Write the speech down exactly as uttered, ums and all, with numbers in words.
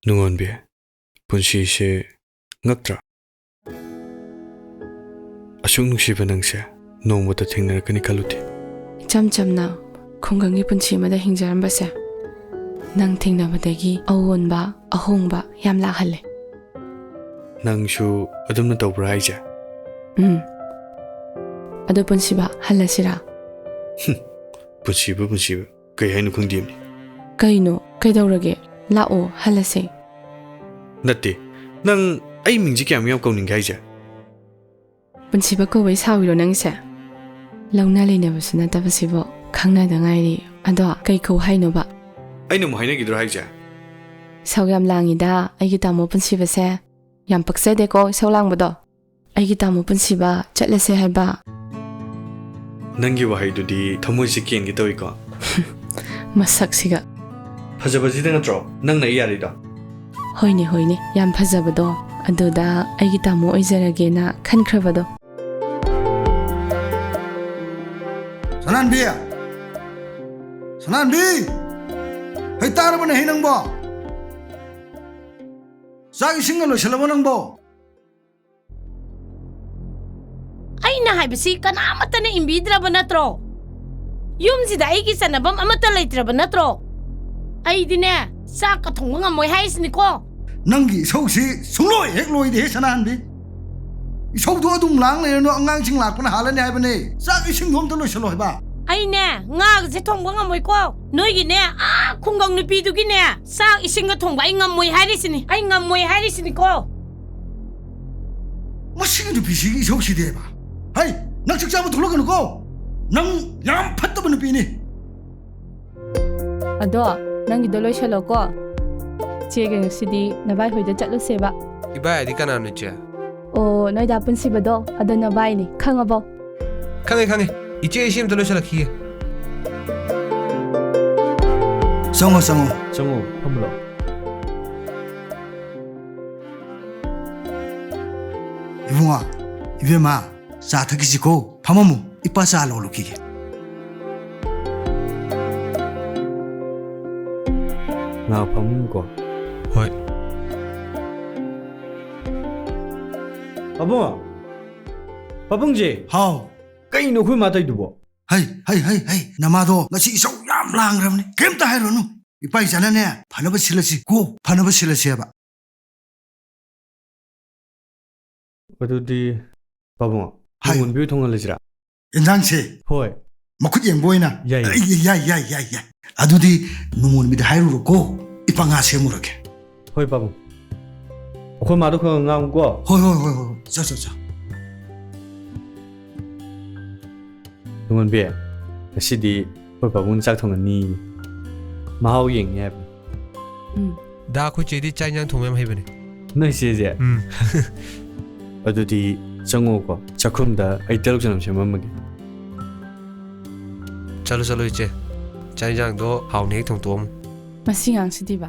ꯅꯨꯡꯉꯣꯟꯕꯤ, ꯄꯨꯟꯁꯤꯁꯦ ꯉꯛꯇ꯭ꯔꯥ? ꯑꯁꯨꯛ ꯅꯨꯡꯁꯤꯕ ꯅꯪꯁꯦ ꯅꯣꯡꯃꯇ ꯊꯦꯡꯅꯔꯛꯀꯅꯤ ꯈꯜꯂꯨꯗꯦ꯫ ꯏꯆꯝ ꯆꯝꯅ ꯈꯨꯡꯒꯪꯒꯤ ꯄꯨꯟꯁꯤ ꯑꯃꯗ ꯍꯤꯡꯖꯔꯝꯕꯁꯦ, ꯅꯪ ꯊꯦꯡꯅꯕꯗꯒꯤ ꯑꯑꯣꯟꯕ, ꯑꯍꯣꯡꯕ ꯌꯥꯝ ꯂꯥꯛꯍꯜꯂꯦ꯫ ꯅꯪꯁꯨ ꯑꯗꯨꯝꯅ ꯇꯧꯕ꯭ꯔꯥ ꯍꯥꯏꯁꯦ? ꯎꯝ꯫ ꯑꯗꯣ ꯄꯨꯟꯁꯤꯕ, ꯍꯜꯂꯁꯤꯔꯥ? ꯄꯨꯟꯁꯤꯕ, ꯄꯨꯟꯁꯤꯕ, ꯀꯩ ꯍꯥꯏꯅꯣ ꯈꯪꯗꯦ꯫ ꯀꯩꯅꯣ? ꯀꯩꯗꯧꯔꯒꯦ? ꯂꯥꯛꯑꯣ, ꯍꯜꯂꯁꯦ꯫ ꯅꯠꯇꯦ, ꯅꯪ ꯑꯩ ꯃꯤꯡꯁꯦ ꯀꯌꯥꯝ ꯌꯥꯝ ꯀꯧꯅꯤꯡꯒꯦ ꯍꯥꯏꯁꯦ? ꯄꯨꯟꯁꯤꯕ ꯀꯧꯕꯩ ꯁꯥꯎꯔꯤꯔꯣ ꯅꯪꯁꯦ? ꯂꯧꯅ ꯂꯩꯅꯕꯁꯨ ꯅꯠꯇꯕꯁꯤꯕꯨ, ꯈꯪꯅꯗ ꯉꯥꯏꯔꯤ꯫ ꯑꯗꯣ ꯀꯩ ꯀꯧ ꯍꯥꯏꯅꯣꯕ? ꯑꯩꯅ ꯑꯃꯨꯛ ꯍꯥꯏꯅꯈꯤꯗ꯭ꯔꯣ ꯍꯥꯏꯁꯦ? ꯏꯁꯧ ꯌꯥꯝ ꯂꯥꯡꯉꯤꯗ ꯑꯩꯒꯤ ꯇꯥꯃꯣ ꯄꯨꯟꯁꯤꯕꯁꯦ꯫ ꯌꯥꯝ ꯄꯛꯆꯗꯦꯀꯣ ꯏꯁꯧ ꯂꯥꯡꯕꯗꯣ꯫ ꯑꯩꯒꯤ ꯇꯥꯃꯣ ꯄꯨꯟꯁꯤꯕ, ꯆꯠꯂꯁꯦ ꯍꯥꯏꯕ꯫ ꯅꯪꯒꯤ ꯋꯥꯍꯩꯗꯨꯗꯤ ꯊꯃꯣꯏꯁꯦ ꯀꯦꯟꯒꯦ ꯇꯧꯏꯀꯣ꯫ ꯃꯁꯛꯁꯤꯒ꯫ ꯐꯖꯕꯁꯤꯗ ꯅꯠꯇ꯭ꯔꯣ ꯅꯪꯅ ꯑꯩ ꯌꯥꯔꯤꯗꯣ? ꯍꯣꯏꯅꯦ, ꯍꯣꯏꯅꯦ, ꯌꯥꯝ ꯐꯖꯕꯗꯣ꯫ ꯑꯗꯨꯗ ꯑꯩꯒꯤ ꯇꯥꯃꯣ ꯑꯣꯏꯖꯔꯒꯦꯅ ꯈꯟꯈ꯭ꯔꯕꯗꯣ꯫ ꯁꯅꯥꯍꯟꯕꯤ! ꯁꯅꯥꯍꯟꯕꯤ! ꯍꯩ, ꯇꯥꯔꯕꯅꯦ ꯍꯩ ꯅꯪꯕꯣ? ꯆꯥꯛ ꯏꯁꯤꯡꯒ ꯂꯣꯏꯁꯜꯂꯕꯣ ꯅꯪꯕꯣ? ꯑꯩꯅ ꯍꯥꯏꯕꯁꯤ ꯀꯅꯥꯃꯠꯇꯅ ꯏꯟꯕꯤꯗ꯭ꯔꯕ ꯅꯠꯇ꯭ꯔꯣ? ꯌꯨꯝꯁꯤꯗ ꯑꯩꯒꯤ ꯆꯟꯅꯐꯝ ꯑꯃꯠꯇ ꯂꯩꯇ꯭ꯔꯕ ꯅꯠꯇ꯭ꯔꯣ? ꯑꯩꯗꯤꯅꯦ, ꯆꯥꯛꯀ ꯊꯣꯡꯕ ꯉꯝꯃꯣꯏ ꯍꯥꯏꯁꯤꯅꯤꯀꯣ꯫ ꯅꯪꯒꯤ ꯏꯁꯧꯁꯤ ꯁꯨꯡꯂꯣꯏ ꯍꯦꯛ ꯂꯣꯏꯗꯦꯍꯦ, ꯁꯅꯥꯍꯟꯕꯤ꯫ ꯏꯁꯧꯗꯣ ꯑꯗꯨꯝ ꯂꯥꯡ ꯂꯩꯔꯅꯨ, ꯑꯉꯥꯡꯁꯤꯡ ꯂꯥꯛꯄꯅ ꯍꯥꯜꯂꯅꯤ ꯍꯥꯏꯕꯅꯦ꯫ ꯆꯥꯛ ꯏꯁꯤꯡꯗꯣ ꯑꯝꯇ ꯂꯣꯏꯁꯜꯂꯣ ꯍꯥꯏꯕ꯫ ꯑꯩꯅꯦ, ꯉꯥꯒꯁꯦ ꯊꯣꯡꯕ ꯉꯝꯃꯣꯏꯀꯣ꯫ ꯅꯣꯏꯒꯤꯅꯦ, ꯑꯥ ꯈꯨꯡꯒꯪ ꯅꯨꯄꯤꯗꯨꯒꯤꯅꯦ, ꯆꯥꯛ ꯏꯁꯤꯡꯒ ꯊꯣꯡꯕ ꯑꯩ ꯉꯝꯃꯣꯏ ꯍꯥꯏꯔꯤꯁꯤꯅꯤ, ꯑꯩ ꯉꯝꯃꯣꯏ ꯍꯥꯏꯔꯤꯁꯤꯅꯤꯀꯣ꯫ ꯃꯁꯤꯒꯤ ꯅꯨꯄꯤꯁꯤꯒꯤ ꯏꯁꯧꯁꯤꯗꯤꯕ꯫ ꯍꯩ, ꯅꯪ ꯆꯥꯛ ꯆꯥꯕ ꯊꯣꯛꯂꯛꯀꯅꯨꯀꯣ꯫ ꯅꯪ ꯌꯥꯝ ꯐꯠꯇꯕ ꯅꯨꯄꯤꯅꯤ꯫ ꯑꯗꯣ, ꯅꯪꯒꯤꯗꯣ ꯂꯣꯏꯁꯜꯂꯣꯀꯣ꯫ ꯏꯆꯦꯒ ꯉꯁꯤꯗꯤ ꯅꯚꯥꯏ ꯍꯣꯏꯗ ꯆꯠꯂꯨꯁꯦꯕ꯫ ꯏꯕꯥꯏ ꯍꯥꯏꯗꯤ ꯀꯅꯥꯅꯣ, ꯏꯆꯦ? ꯑꯣ, ꯅꯣꯏꯗꯥ ꯄꯨꯟꯁꯤꯕꯗꯣ, ꯑꯗꯣ ꯅꯚꯥꯏꯅꯤ, ꯈꯪꯉꯕꯣ? ꯈꯪꯉꯦ, ꯈꯪꯉꯦ꯫ ꯏꯆꯦ, ꯑꯩ ꯁꯤ ꯑꯝꯇ ꯂꯣꯏꯁꯜꯂꯛꯈꯤꯒꯦ꯫ ꯆꯪꯉꯣ, ꯆꯪꯉꯣ꯫ ꯆꯪꯉꯣ, ꯐꯝꯃꯨ ꯂꯥꯎ꯫ ꯏꯕꯨꯡꯉꯣ, ꯏꯕꯦꯝꯃ, ꯆꯥ ꯊꯛꯈꯤꯁꯤꯀꯣ꯫ ꯐꯝꯃꯝꯃꯨ, ꯏꯄꯥ ꯆꯥ ꯂꯣꯜꯂꯨꯈꯤꯒꯦ꯫ ꯉꯥ ꯐꯝꯃꯨꯀꯣ꯫ ꯍꯣꯏ꯫ ꯄꯥꯕꯨꯡ! ꯄꯥꯕꯨꯡꯖꯤ! ꯍꯥꯎ꯫ ꯀꯩꯅꯣ ꯑꯩꯈꯣꯏ ꯃꯥ ꯇꯧꯏꯗꯨꯕꯣ? ꯍꯩ, ꯍꯩ, ꯍꯩ, ꯍꯩ, ꯅꯃꯥꯗꯣ ꯉꯁꯤ ꯏꯁꯧ ꯌꯥꯝ ꯂꯥꯡꯈ꯭ꯔꯕꯅꯤ꯫ ꯀꯔꯤꯝꯇ ꯍꯥꯏꯔꯨꯔꯅꯨ꯫ ꯏꯄꯥ ꯏꯆꯥꯅꯅꯦ, ꯐꯅꯕ ꯁꯤꯜꯂꯁꯤ ꯀꯣ, ꯐꯅꯕ ꯁꯤꯜꯂꯁꯦꯕ꯫ ꯑꯗꯨꯗꯤ ꯄꯥꯕꯨꯡ, ꯍꯥꯏꯌꯨ꯫ ꯅꯣꯡꯉꯣꯟꯕꯤ ꯊꯣꯡꯍꯜꯂꯁꯤꯔꯥ? ꯏꯟꯖꯥꯡꯁꯦ? ꯍꯣꯏ꯫ ꯃꯈꯨꯠ ꯌꯦꯡꯕ ꯑꯣꯏꯅ? ꯌꯥꯏꯌꯦ꯫ ꯑꯩ, ꯌꯥꯏ, ꯌꯥꯏ, ꯌꯥꯏ, ꯌꯥꯏ꯫ ꯑꯗꯨꯗꯤ ꯅꯣꯡꯉꯣꯟꯕꯤꯗ ꯍꯥꯏꯔꯨꯔꯣꯀꯣ, ꯏꯄꯥ ꯉꯥ ꯁꯦꯝꯃꯨꯔꯒꯦ꯫ ꯍꯣꯏ ꯄꯥꯕꯨꯡ꯫ ꯑꯩꯈꯣꯏ ꯃꯥꯗꯣ ꯈꯔ ꯈꯔ ꯉꯥꯡꯉꯨꯀꯣ꯫ ꯍꯣꯏ, ꯍꯣꯏ, ꯍꯣꯏ, ꯍꯣꯏ꯫ ꯆꯣ, ꯆꯣ, ꯆꯣ꯫ ꯅꯣꯡꯉꯣꯟꯕꯤ, ꯉꯁꯤꯗꯤ ꯑꯩꯈꯣꯏ ꯄꯥꯕꯨꯡꯅ ꯆꯥꯛ ꯊꯣꯡꯒꯅꯤ꯫ ꯃꯍꯥꯎ ꯌꯦꯡꯅꯤ ꯍꯥꯏꯕꯅꯤ꯫ ꯎꯝ꯫ ꯗꯥ, ꯑꯩꯈꯣꯏ ꯆꯦꯗꯤ ꯆꯥꯛ ꯏꯟꯖꯥꯡ ꯊꯣꯡꯕ ꯌꯥꯝ ꯍꯩꯕꯅꯦ꯫ ꯅꯣꯏ ꯆꯦꯁꯦ? ꯎꯝ꯫ ꯑꯗꯨꯗꯤ ꯆꯪꯉꯣꯀꯣ, ꯆꯥꯛꯈꯨꯝꯗ ꯑꯩ ꯇꯦꯔꯧ ꯆꯅꯝ ꯁꯦꯝꯃꯝꯃꯒꯦ꯫ ꯆꯠꯂꯣ, ꯆꯠꯂꯣ, ꯏꯆꯦ꯫ ꯆꯥꯛ ꯏꯟꯖꯥꯡꯗꯣ ꯍꯥꯎꯅ ꯍꯦꯛ ꯊꯣꯡꯇꯣꯛꯑꯝꯃꯨ꯫ ꯃꯁꯤ ꯉꯥꯡꯁꯤꯗꯤꯕ꯫